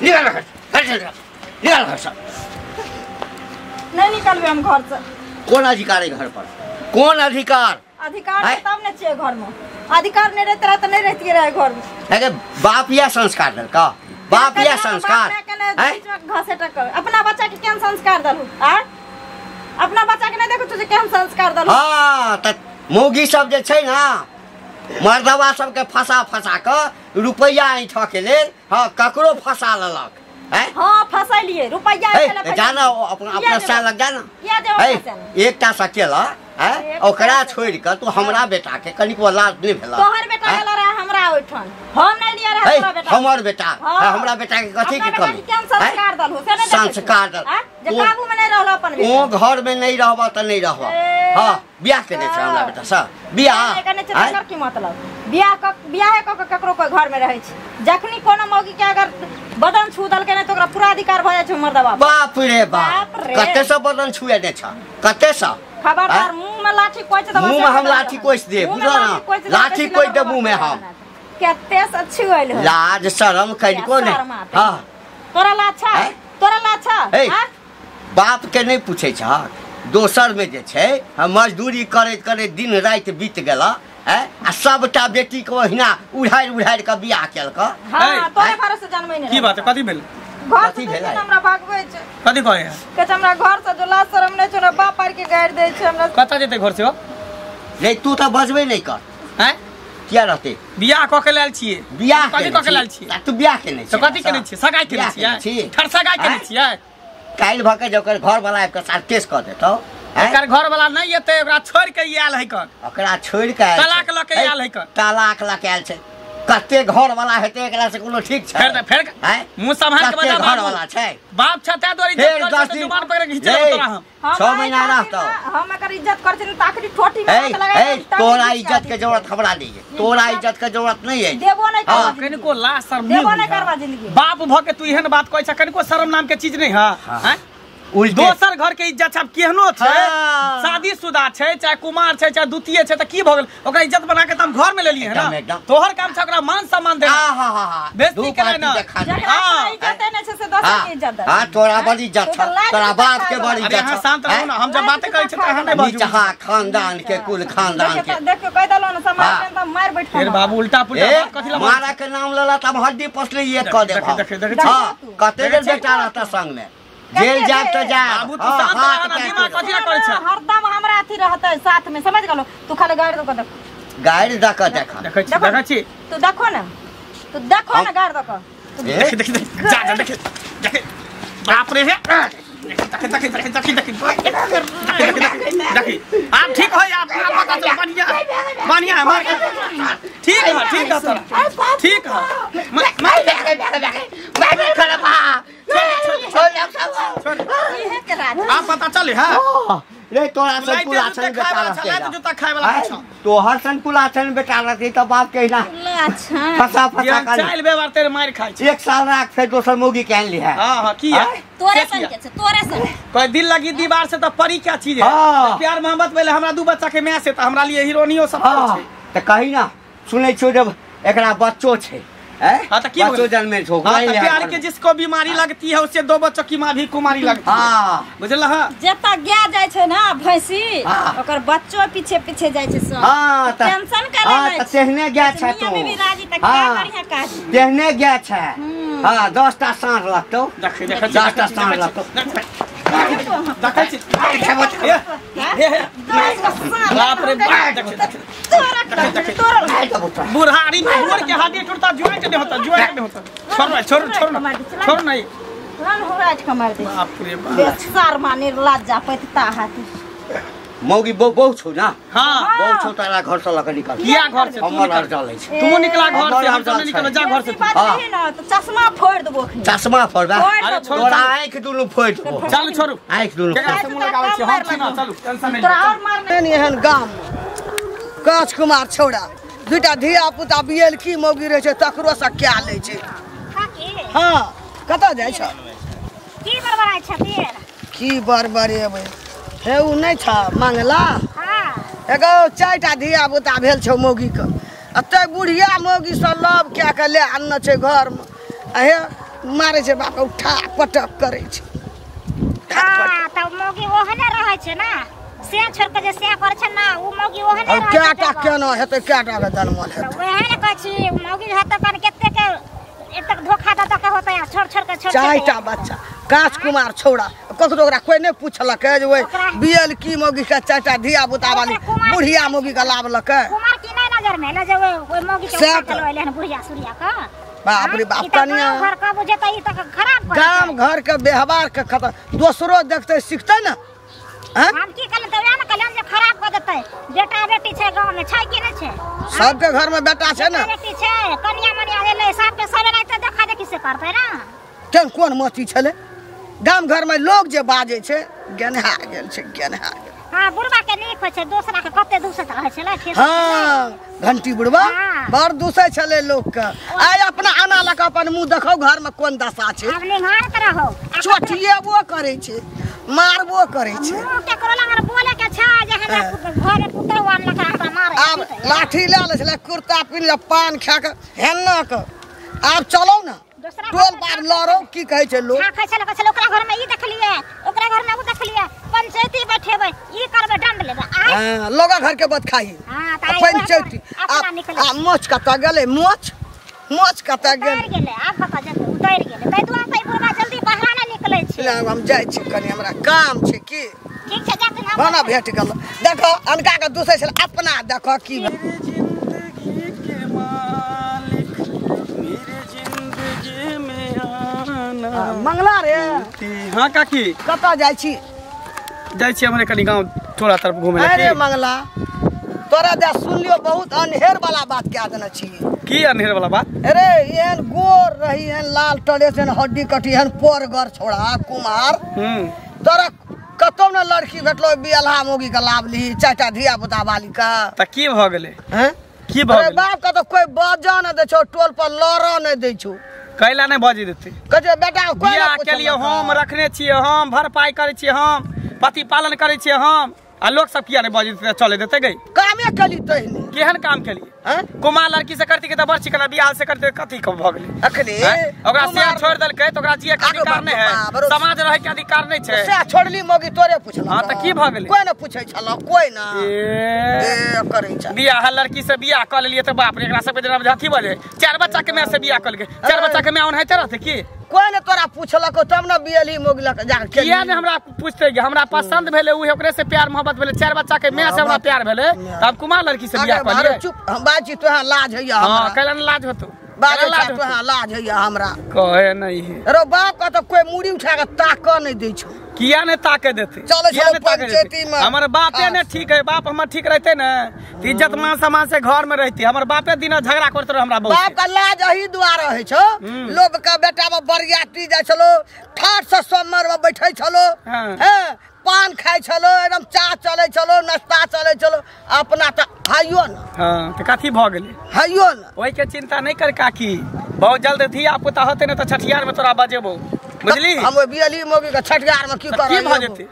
निकल घर निकल घर से। नहीं निकलबे हम घर से। कोन अधिकार है घर पर? कोन अधिकार? अधिकार तब ने छे घर में। अधिकार नहीं रहता त नहीं रहती रहे घर में। अरे बाप या संस्कार दलका, बाप या संस्कार घसे टक अपना बच्चा के केहन संस्कार दलू? आ अपना बच्चा के नहीं देखो तुझे केहन संस्कार दलू? हां त मौगी सब जे छै ना मर्दवा सब के फंसा फंसा के रुपैया ऐठ के लेल हां ककरो फंसा लेलक। हां फंसैलिए रुपैया ऐठ जाना अपना अपना सा लग जाना एकटा सकेला हैं ओकरा छोड़ के तू हमरा बेटा के कनिक लाज नहीं भेला। तोहर बेटा गेल रहा हमरा ओठन, हम नहीं लिया रहा तोरा बेटा। हमर बेटा हमरा बेटा के कथि के कमी? संस्कार दलू से नहीं संस्कार दल जे काबू में नहीं रहल अपन बेटा। ओ घर में नहीं रहबा त नहीं रहबा। हां बियाह केने छै हमरा बेटा स बियाह केने छै तकर की मतलब? बियाह क बियाह क ककरो कोई घर में रहै छै। जखनी कोनो मौगी के अगर बदन छू दल के नहीं तो ओकरा पूरा अधिकार भ जाइ छै मर्दवा। बाप रे बाप कते से बदन छुए ने छ कते से? खबरदार मुंह में लाठी कोच दे। मुंह में हम लाठी कोच दे बुझल ना? लाठी कोच दे मुंह में हम। कते से छुएल हो लाज शरम कनिको ने। हां तोरा लाछा तोरा लाछा। हां बाप के नहीं पूछे छ दोसर में जे छै हम मजदूरी करैत करैत दिन राति बीत गेला हैं आ सबटा बेटी के ओहिना उड़ारि उड़ारि के बियाह केलक। हां तोरे भरोसे जनमै नै। की बात है? कथि भेल? घर से हमरा भागबै छै। कथि कहै है? कहै हमरा घर से जो लाज शरम नै छै बाप पार के गारि दै छै हमरा। कत जेतै घर से? नहीं तू त बजबै नै कर। हैं किया रहते? बियाह क के लायल छियै। बियाह कथि क के लायल छियै? तू बियाह केने छियै त कथि केने छियै? सगाई केने छियै? ठर सगाई केने छियै? काल्हि भ के ओकर घर वाला आबि के साथ केस क देतौ। ओकर घर वाला नहीं एतै, ओकरा छोड़ के आयल है कर। ओकरा छोड़ के आयल तलाक ल के आयल है कर। तलाक ल के आयल छै। कते घर वाला हेतै एकरा से कोनो ठीक छै? फेर फेर मुंह संभाल के बता। घर वाला छै बाप छ तै तोरी इज्जत कर जुबान पकड़ के घिच लेबो तोरा हम। 6 महीना रहतौ। हम एकर इज्जत कर छिन त आखरी ठोटी में हाथ लगा। ए तोरा इज्जत के जरूरत हमरा नहीं है, तोरा इज्जत के जरूरत नहीं है। देबो नहीं करबा कनिको लाज शर्म देबो नहीं करबा जिंदगी। बाप भ के तू एहन बात कहै छ कनिको शर्म नाम के चीज नहीं है। हैं दोसर घर के इज्जत अब केहनो छै, शादीशुदा छै चाहे कुमार छै चाहे द्वितीय छै त की भ गेल? ओकरा इज्जत बना के त हम घर में लेलिए है ना। तोहर काम छै ओकरा मान सम्मान देना। हां हां हां बेइज्जती करे ना। हां इज्जत नै छै से दोसर के इज्जत दे। हां तोरा बड़ी इज्जत छ, तोरा बाप के बड़ी इज्जत छ। शांत रहू ना, हम जब बातें करै छी त अहां नै बाजू। हां खानदान के कुल खानदान के देखियो कह देलो ना समाज में त मार बैठ। फिर बाबू उल्टा पुल्टा बात कथि ला मारा के नाम लेला त हम हड्डी पसले एक क देब। देख हां कते देर बेटा रहता संग में जेल जाब त जा। बाबू तू शांत रह ना, दिमाग कथि ला करै छ? हरदम हमरा अथी रहतै साथ में, समझ गेलो? तू खाली गाड़ी दऽ के देख, गाड़ी दऽ के देख। देखै छी देखै छी तू देखो ना, तू देखो ना गाड़ी दऽ के। देख देख देख जा जा देख देख बाप रे हे देख देख देख देख देख देख आप ठीक हो? आप पता चल बढ़िया बढ़िया मार ठीक है ठीक है तोरा ठीक है। मैं मैं खराब आप पता चले है रे तोरा सन कुलाछन बेटा रहते जूता खाए वाला कुछ तोहर सन कुलाछन बेटा रहते त बाप के ना अच्छा फसा फसा कर चाइल व्यवहार तेरे मार खाइ छै। एक साल राख फेर दोसर मौगी के आन ली है। हां हां की है तोरे सन के छै तोरे सन कोई दिल लगी दीवार से त परी क्या चीज है? प्यार मोहब्बत पहले हमरा दू बच्चा के my से त हमरा लिए हीरोनियो सब छै। त कही ना सुनै छौ जब एकरा बच्चो छै। हाँ तो की बच्चों जन्मे छो। हाँ तो प्यार के जिसको बीमारी लगती है उसे दो बच्चों की माँ भी कुमारी लगती है। हाँ बुझल? हाँ जता गया जाय छै ना भैंसी ओकर बच्चो पीछे पीछे जाय छै सब। हाँ टेंशन करे हाँ त तेहने गया छै तो मियां बीबी राजी त क्या बढ़िया काज तेहने गया छै। हाँ 10टा साँढ़ लगतौ। देख देख 10टा साँढ़ लगतौ। देखै छी हे बाप रे बाप देख देख देख बुढ़ारी में गोर के हड्डी टूटता ज्वाइंट नहीं होता ज्वाइंट नहीं होता। छोड़ छोड़ छोड़ ना छोड़ नहीं रन हो राज कमार दे। बाप रे बाप बेशर्मा निर्लज्जा पैतता हाथ मौगी बहु छौ ना। हां बहु छौ तारा घर से लक निकल। किया घर से? हमर घर चलै छै। तू निकला घर से हम सब नहीं निकलो जा घर से। हां ना तो चश्मा फोड़ देबो अखनी। चश्मा फोड़बा? अरे छोड़ तोरा आंख दुनु फोड़ देबो। चल छोड़ू आंख दुनु केकरा से मुंह लगाबै छी हम छी ना। चलू टेंशन नहीं तोरा और मार नहीं। एहन गाम कांच कुमार छौड़ा दुटा धिया पुता बियल की मौगी रहै छै तकरो से क्या लै छै। हां कतऽ जाइ छ? की बड़बड़ाइ छथिन? की बड़बड़ेबै हे उ नहीं छ मंगला। हां एगो 4टा धिया पुता भेल छौ मौगी के आ तै बुढ़िया मौगी से लव क्या के ले आनने छै घर में। आ हे मारै छै बाप उठा पटक करै छै। हां त मौगी ओहने रहै छै ना, से छोड़ के जे से करै छै ना उ मौगी ओहने रहै छै। केटा केना हेतै, केटा के जनमल हेतै ओहे ने कहै छी। मौगी हेतै कन कते के एतक धोखा द के होतै, छोड़ छोड़ के छोड़ चारिटा बच्चा कांच कुमार छौड़ा ककरो ओकरा कोई नहीं पूछलक जे ओइ बियल की मौगी के चारिटा धिया पुता वाली बुढ़िया मौगी के लाबलक। कुमार की नहीं नजर में ले जे ओइ मौगी के उठा के लइले हन बुढ़िया सुरिया के। बाप रे बाप कनिया घर का बुझेतै ई तक खराब कर गाम घर के व्यवहार के खतम, दोसरो देखतै सिखतै ना। हम की कहल त वएह ने कहलियन जे खराब कर देतै। बेटा बेटी छै गांव में, छै कि नै छै? सबके घर में बेटा छै ना, बेटी छै, कनिया मनिया एलै सबके सब एनाहिते देखा देखी से करतै ना। केन कोन मती छलै गाम घर में लोग जे बाजै छै गेनहा गेल छै, गेनहा गेल। हां बुढ़वा के नीक होइ छै, दोसरा के कते दूसत रहै छलै। हां घंटी बुढ़वा बड़ दूसै छलै लोक के। आइ अपना आना लक अपन मुंह देखौ घर में कोन दशा छै। आब निहारत रहो, चोटिएबो करै छै, मारबो करै छै। मुंह केकरो लग बोले के छै जे हमरा घर में पुतहु आनलक हमरा मारै। आब लाठी लए लै छलै, कुर्ता पिन्ह ले, पान खा के हेन्ना के आब चलौ ना टोल बार लड़ो की कहै छै लोग। हां कहै छलै, कहै छलै ओकरा घर में ई देखलियै, ओकरा घर में उ देखलियै, पंचायती बैठेबै, ई करबै, दंड लेबै। हां लोग घर के बत खाई। हां त पंचायती आ मोछ कत गेलै, मोछ मोछ कत गेलै, आब कत जेतै, उतरि गेलै। तै दुआरे त ई बुढ़वा जल्दी बाहर ना निकलै छै। ले हम जाइ छी कनी, हमरा काम छै। की ठीक छै जा तू, हम भेट गेल। देखो अनका के दूसै छलै, अपना देखो की मंगला रे। हाँ काकी कतऽ जाइ छी? जाइ छी हमरे कनी गांव थोड़ा तरफ घूमे ला। अरे मंगला तोरा दे सुनलियो बहुत अनहेर वाला बात कह देने छी। की अनहेर वाला बात? अरे एहन गोर रही, एहन लाल टरेस, एहन हड्डी कटी, एहन पोरगर छोड़ा कुमार, तोरा कतौ न लड़की भेटलो बियलहा मौगी के लाभ ली चारिटा धिया पुता वाली का। त की भ गेलै? हैं की भ गेलै? बाप के तो कोई बजा न दै छौ, टोल पर लड़ न दै छौ। कैला नहीं बजे देते? कहै बेटा कोई बियाह के लिए हम रखने छियै, हम भरपाई करै छियै, हम पति पालन करै छियै हम, आ लोग सब किया नहीं बजे देते चले देते गई? कामे केली तहिने। केहन काम केली? कुमार लड़की से करती के त बड़ चिकना, बियाह से करते कथी भ गेलै? अखने ओकरा से छोड़ देलकै त ओकरा जिए के अधिकार नहीं है, समाज रहे के अधिकार नहीं छै। से छोड़ली मौगी तोरे पुछलक। हां त की भ गेलै? कोई न पूछै छल, कोई न ए करै छै। बियाह लड़की से बियाह क लेलियै त बाप रे एकरा सब के जेना अथी बजे चार बच्चा के my से बियाह क लेलकै, चार बच्चा के my ओनाहिते रहतै की? कोई न तोरा पूछलक तब न बियली मौगी लक जा के। किया ने हमरा पूछतै? हमरा पसंद भेलै उहे, ओकरे से प्यार मोहब्बत भेलै, चार बच्चा के my से हमरा प्यार भेलै तब कुमार लड़की से बियाह क लियै। चुप, हम बाजी तोहा लाज हैया हमरा। हां कैला न लाज होतो? बाजे तोहा लाज हैया हमरा। कहे नहीं है अरे बाप का तो कोई मुड़ी उठा के ताक नहीं दै छौ। किया ने ताके देते? चलो चलो पंचायती में। हमर बापे ने ठीक है, बाप हमर ठीक रहते ने त इज्जत मान सम्मान से घर में रहती। हमर बापे दिन झगड़ा करते रहे हमरा बहुत। बाप का लाज अही दुआरे है छौ। लोग का बेटा में बरियाती जाय छलो, ठाठ से सोमर में बैठै छलो, हैं पान खाय छलो, एकदम चाह चलै छलो, नाश्ता चलै छलो, अपना त हाइयो न। हां त कथी भ गेलै? हाइयो न। ओइ के चिंता नहीं कर काकी, बहुत जल्द धिया पुता होते ने त छठियार में तोरा बजेबो, बुझली? हम बियली मौगी के छठियार में की करब? की भ जेतै?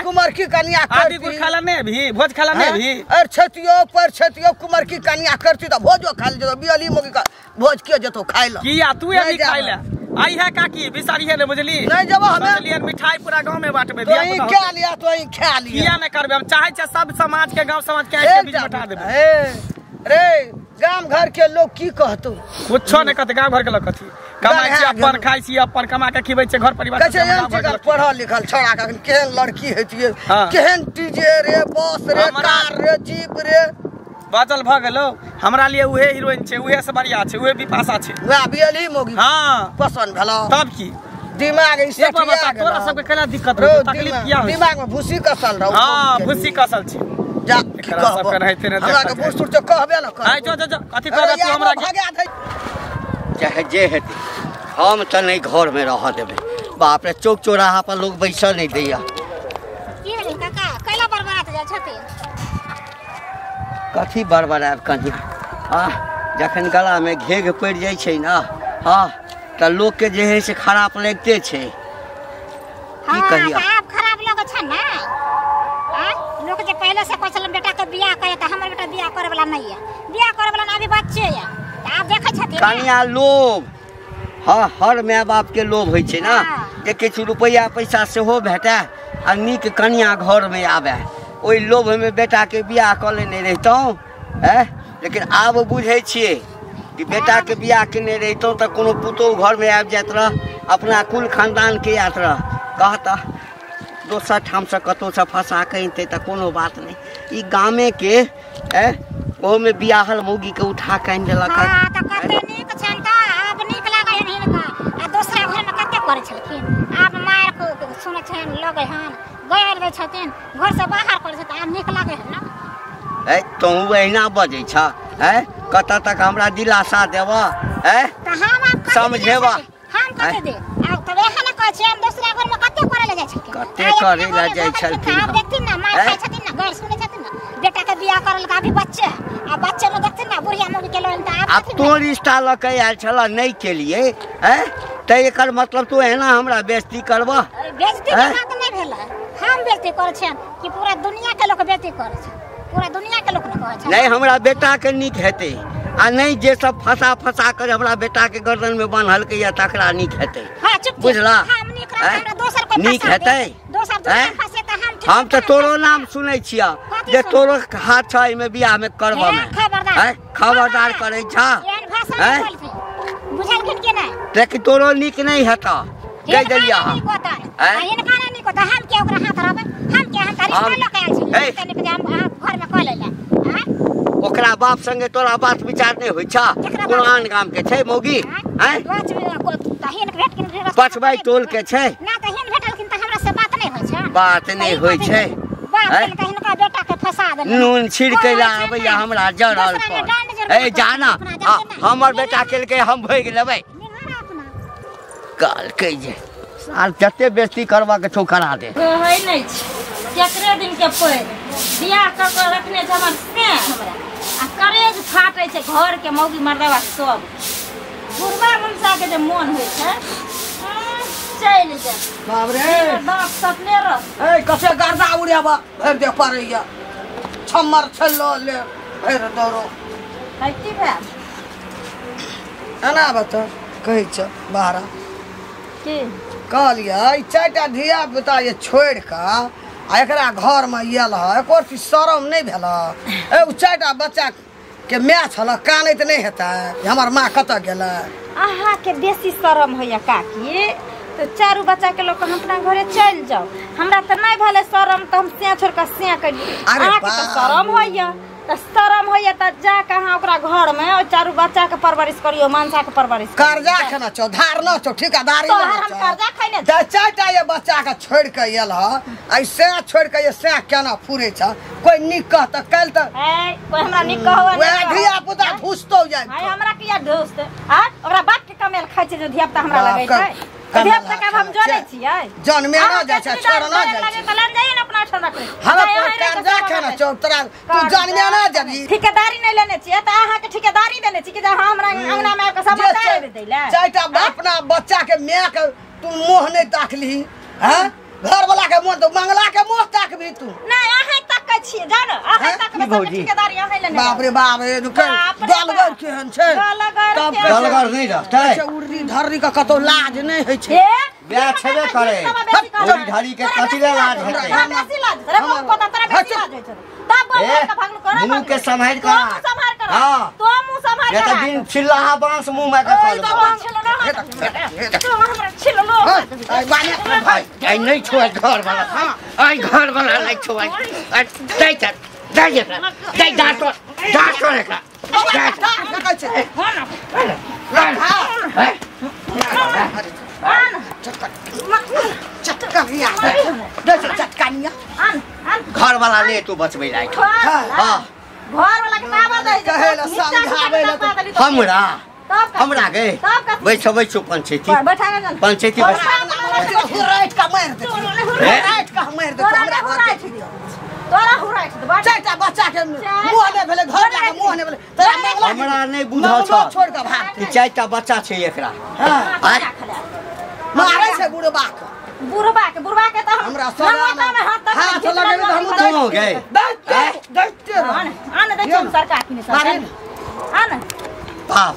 कुमार की कन्या करती, आदि गुड़ खाला नहीं भी, भोज खाला नहीं भी, अरे छतियो पर छतियो कुमार की कन्या करती त भोजो खाल जेतो, बियली मौगी का भोज के जेतो खाइ ल। किया तू अभी खाइ ल? आई है काकी बिसारी है ने, बुझली? नहीं जब हमें बुझलिए मिठाई पूरा गांव में बांटबे। तो ही खा लिया, तो ही खा लिया। किया नहीं करबे? हम चाहे छै सब समाज के गांव समाज के के बीच बैठा देबे। ए रे गाम घर के लोग की कहतो? कुछो नहीं कहते गांव घर के लोग। कथी कमाई छी अपन, खाई छी अपन, कमा के खिबै छै घर परिवार। कहै छै पढ़ल लिखल छोड़ा के केहन लड़की हेतिए, केहन टीजे रे, बस रे, कार रे, जीप रे। बाजल भ गेलो हमरा लिए उहे हीरोइन छै, उहे से बढ़िया छै, उहे बिपाशा छै, वएह बियली मौगी। हां पसंद भेलो तब की दिमाग ई सठिया तोरा सबके केना दिक्कत हो, तकलीफ किया हो? दिमाग में भूसी कसल रहो। हां भूसी कसल छै। जा एकरा सब के रहते ने हमरा के भूस तो कहबे न कर। आइ जो जो जो कथि कहबे तू हमरा के? चाहे जे हेतै हम त नहीं घर में रह देबै। बाप रे चौक चौराहा पर लोग बैसल नहीं दैया। की भेलै काका कैला बड़बड़ात जाइ छथिन? कथी बड़बड़ायब कनिया, आ जखन गला में घेघ पड़ि जाइ छै ना, हाँ त लोग के जे है से खराब लगते छै। की कहिया आब खराब लोग छै ना, आ लोग जे पहले से कहै छलन बेटा के बियाह करे त हमर बेटा बियाह करे वाला नहीं है, बियाह करे वाला ना अभी बच्चे है, त आब देखै छथिन कनिया लोभ। हाँ हर my बाप के लोभ होइ छै ना जे किछु रुपैआ पैसा सेहो भेटै आ नीक कनिया घर में आबै। ओहि लोभ में बेटा के बियाह कऽ लेने रहितहुँ हैं, लेकिन आब बुझै छियै कि बेटा के बियाह केने रहितहुँ तऽ कोनो पुतोहु घर में आबि जाइत रह, अपना कुल खानदान के आयत रह। कहता दोसर ठामसँ कतहुसँ फंसा कऽ अनितै तऽ कोनो बात नहि। ई गामे के हैं ओहोमे बियाहल मौगी के उठा कऽ आनि देलक। हाँ तऽ कते नीक छनि तऽ आब नीक लागै हन हिनका। आ दोसरा घरमे कते करै छलखिन, आब मारि सुनै छनि लगै हन गैर दै छथिन, घरसँ बाहर करै छथिन, आब नीक लागै हन ना। ए तोहू एहिना बजै छह हैं, कतऽ तक हमरा दिलासा देबह हैं, तऽ हम आब समझेबह हम कते दे। आब तऽ वएह ने कहै छियै हम दोसरा घरमे कते करै लए जाइ छलखिन, कते करै लए जाइ छलखिन। आब देखथिन ना मारि खाइ छथिन ना, गैर सुनै छथिन ना। बेटा के बियाह करल का अभी बच्चे है, आ बच्चे में देखथिन ना बुढ़िया मौगी के लोन। तऽ आब तो रिश्ता लऽ के आयल छलह नहि केलियै हैं, तऽ एकर मतलब तू एना हमरा बेइज्जती करबह? बेइज्जती के बात नहि भेलै, हम बेइज्जती करै छियनि कि पूरा दुनिया के लोक बेइज्जती करै छै, पूरा दुनिया के लोक ने कहै छै। नहीं हमरा बेटा के नीक हेतै आ नहीं जे सब फंसा फंसा कर हमरा बेटा के गर्दन में बान्हलकै या तकरा नीक हेतै। हाँ चुप बुझला, हम नीक रहब, हमरा दोसर कोइ नीक हेतै। दोसर दोसर फंसे तऽ हम तऽ तोरो नाम सुनै छियह जे तोरो हाथ छ एहिमे बियाह में करबऽ में। खबरदार खबरदार करै छह हैं, बुझलखिन कि नहि? लेकिन तोरो नीक नहीं हेतऽ, कहि देलियह। हिनका नहि नीक होतऽ, हम के ओकरा हाथ रहबै? हम के हम तऽ रिश्ता लऽ के आयल छी, हम घर में कऽ लेले। ओकरा बाप संगे तोरा बात विचार नहीं होइ छह? कोनो आन गाम के छै मौगी हैं, पछबै टोल के छै ना, तऽ हिन भेटलखिन तऽ हमरा से बात नहि होइ छै, बात नहि होइ छै। बात हिनका बेटा के फंसा देलक, नून छिड़कै ला आबैया हमरा जरल पर। ए जाना हमर बेटा केलकै हम भोगि लेबै। कहलकै जे साल जते बेइज्जती करबा के छौ करा दे। कहै नहि छै केकरे दिन के पैर बियाह कऽ कऽ रखने छै हमर से हमरा आ करेज फाटै छै घर के मौगी मर्दवा सब। बुढ़बा मनसा के जे मोन होइ छै चलि जाय। बाप रे बाप सपने रह। ए कते गर्दा उड़ेबा भरि दे पड़ैया छम्मर छल्लो ले भरि दौड़ो है की भेल एना बता कहै छ बाहरा की कहलियै चारिटा धिया पुता जे छोड़ि कऽ आ एकरा घरमे आयल हँ, एको चीज शरम नहि भेल? ए ओ चारिटा बच्चा के माय छल, कानैत नहि हेतै हमर माँ कतऽ गेलै? अहाँके बेसी शरम होइया काकी, तऽ चारू बच्चा के लऽ कऽ हम अपना घरे चलि जाउ। हमरा तऽ नहि भेलै शरम तऽ हम से छोड़ि कऽ से केलियै। अहाँके तऽ शरम होइया, तऽ शरम होइया तऽ जा कऽ अहाँ ओकरा घरमे ओहि चारू बच्चा के परवरिश करियौ, मनसा के परवरिश। कर्जा खेना छौ, धारना छौ, ठेकेदारी हम कर्जा खैने छौ। चारिटा ये बच्चा के छोड़ि कऽ आयल हँ, आ से छोड़ि कऽ से केना फुरै छ? कोइ नीक कहतऽ काल्हि तऽ कोइ हमरा नीक कहौ वएह धिया पुता ढुसतौ जाइ। हमरा किया ढुसतै? आ ओकरा बाप के कमेल खाइ छै जे धिया पुता हमरा लगै छै। धिया पुता के हम जनै छियै, जनमे ना जाइ छै, छोड़ना जाइ छै। तऽ लऽ जाइए ने अपना ठाम रखबै। हमरा कर्जा खेना छौ तोरा, तू जनमे ना जेबही। ठेकेदारी नहि लेने छियै तऽ अहाँके ठेकेदारी देने छी कि जे अहाँ हमरा अंगना मे आबि कऽ समाचार एबै दै लए? चारिटा अपना बच्चा के माय के तू मोह नहि ताकलिही हैं, घरवाला के मोह तो मंगला के मोह ताकबी तू? नहि अहाँ तकै छियै, जाउ ने अहाँ तकबै सब ठेकेदारी अहाँ लेने। बाप रे बाप रे, गलगर केहन छै, गलगर नहि रहतै। उर्री धर्री के कतौ लाज नहि होइ छै। बियाह छेबे करे, उर्री धरी के कथी ले लाज हेतै? बेसी लाज रे बाप, तोरा बेसी लाज होइ छै। तब बोल के भागलु कर, मुंह के सम्हारि कर। हां तो मुंह सम्हारि कर, दिन छिल्लाहा बांस मुंह में के कर। तो हमरा छिल्लो आई नहीं छोड़ घर वाला, आई घर वाला नहीं छोड़। दे चल दे एकरा, दे डांटो डांटो एकरा। घर वाला ले तू बचबै लायक। हां घर वाला के ताबा दै कहे ला समझाबै ला हमरा हमरा गे बैठो बैठो पंचायती पंचायती हुराइट का मार दे, हुराइट का मार दे हमरा घर के तोरा हुराइट दे। चारिटा बच्चा के मुंह नै भेलै, घर के मुंह नै भेलै, तोरा मंगला हमरा नै बुझल छ छोड़ के भाग। ई चारिटा बच्चा छै एकरा। हां मारै छै बुढ़बा के, बुढ़बा के बुढ़बा के त हमरा हाथ लगेबे त हम तू गे दैते आन, आन दै हम सरकार की ने सरकार आन। बाप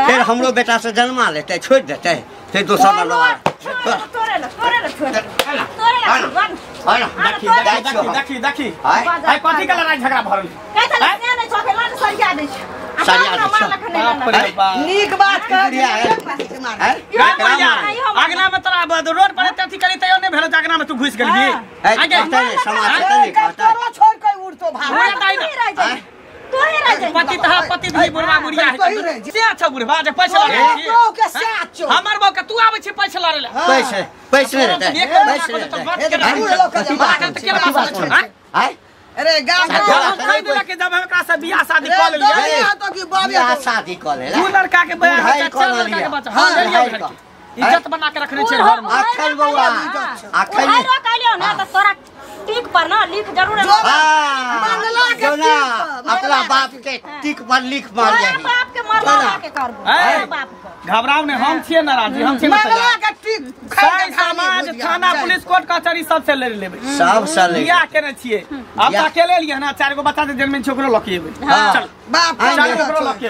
फिर हमरो बेटा से जन्मा लेते छोड़ देते फिर दोसर वाला तोरे ल तोरे ल छोड़ तोरे ल बन देखी देखी देखी देखी आई कथी के लड़ाई झगड़ा भरल कहत ल से नै छोके लान सरिया दै छै सरिया दै छै नीक बात कह अगना में तोरा रोड पर अथी करी तैयो नै भेल अगना में तू घुस गेलही आगे समाज से तोरो छोड़ के उड़तो भाग तोहे रह जाई पति तहा पति भी बुढ़वा बुढ़िया है से अच्छा बुढ़वा जे पैसा लड़े छी बहू के से अच्छो हमर बहू के तू आबै छी पैसा लड़े ले पैसे पैसे रहते पैसे रहते अरे गाम कह देला के जब हम एकरा से बियाह शादी क लेलियै तो की बियाह शादी क लेला दू लड़का के बियाह चार लड़का के बच्चा हां लेलियै इज्जत बना के रखने छै घर में अखन बौआ अखन कहलियो ना त तोरा टिक पर ना लिख जरूर मंगला के अपना बाप के टिक पर लिख मार जाई बाप के मरला के करबो बाप के घबराव ने हम छिए नाराजी हम छिए मंगला के टिक खाई समाज थाना पुलिस कोर्ट कचहरी सब से लड़ लेबै सब से ले बियाह केने छिए अब अकेले लिए ना चार गो बच्चा जे जन्म छोकरो लके एबै चल बाप चल ओकरो लके।